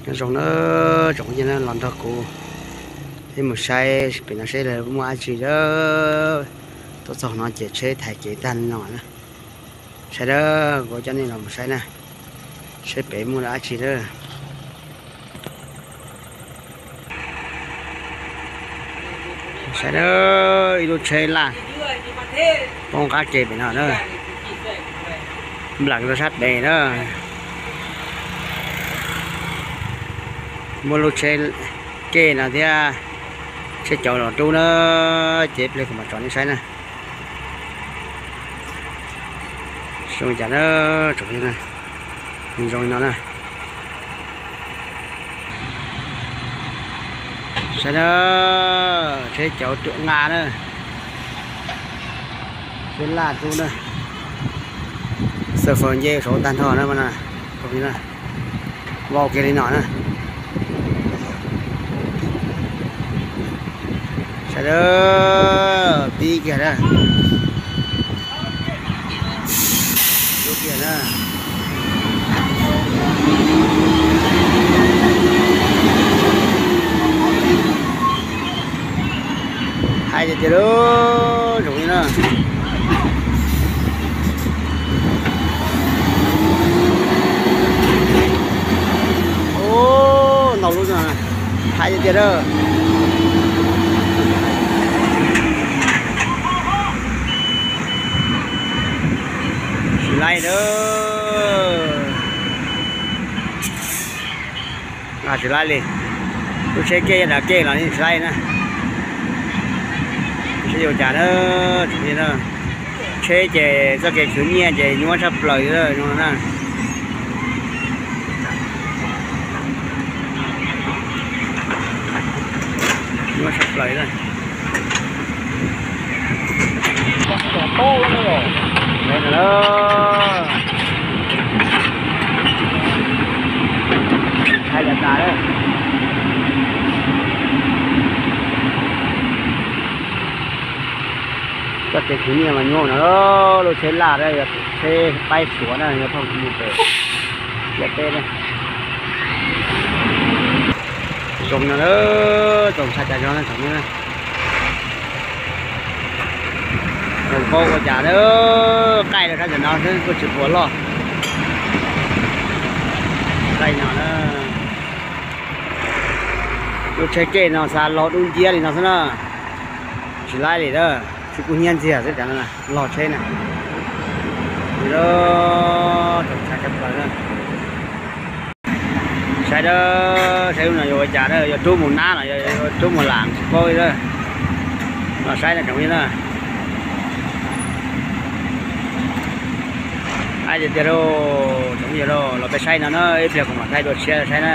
Nyob zoo na, tsoom phooj ywg na, los nrog kuv ib mus saib pem no seb lawv muaj dab tsi na. Tuaj txog no ces tsheb thaiv kev tag li no na. Saib na, kuv coj nej los mus saib na, seb pem muaj dab tsi na. Saib na, ib lub tsheb laj poob qab ke pem no na, nplam rau sab pem na. Muaj lub tsheb ke no thiab, tsheb cauv los rub na, ces ib pliag kuv mam tso nej saib na. Zoo li cas na, tsoom phooj ywg na, zoo li no na. Saib na, tsheb cauv ruam nqa na, tsheb laj rub na, xab faws nce saud tag nrho na, vau kiag li no na. Saib na, pib kiag na, rub kiag na. Hais tiag tiag lauj, tsoom phooj ywg na. Ub, ntau lub, hais tiag tiag lauj. Tsis laib na. Tsis laib li. Lub tsheb ke yog dav ke los tsis laib na. Tsis yuav cas na, tsis na. Tsheb ces txoj kev khwv nyiaj ces nyuaj tshaj plaws li na. Nyuaj tshaj plaws na. Hais li cas na, txoj kev khwv nyiaj mas nyuaj no, lub tsheb laj na, yog tsheb paib Suav na, yog thooj mus pem ciam teb na. Zoo no na, tsoom tshaj cas zog na tsoom na. Tsis paub ua cas na, qaij rau sab ntawm no xwb kuj tsis puas loj. Qaij no na. Lub tsheb ke no xav log dub nciab li no xwb na. Tsis laib li na, tsis kub hnyiab ntxiag xwb cas no, log tsheb na. Tsoom tshaj cov plaws na. Saib na, saib lub no yuav ua cas na, yuav rub mus nab los yuav rub mus lam tsis paub li na. Los saib na tsoom phooj ywg na. Hais tiag tiag lauj, tsoom phooj ywg lauj, los peb saib no na, ib pliag kuv mam thaij dua tshiab saib na.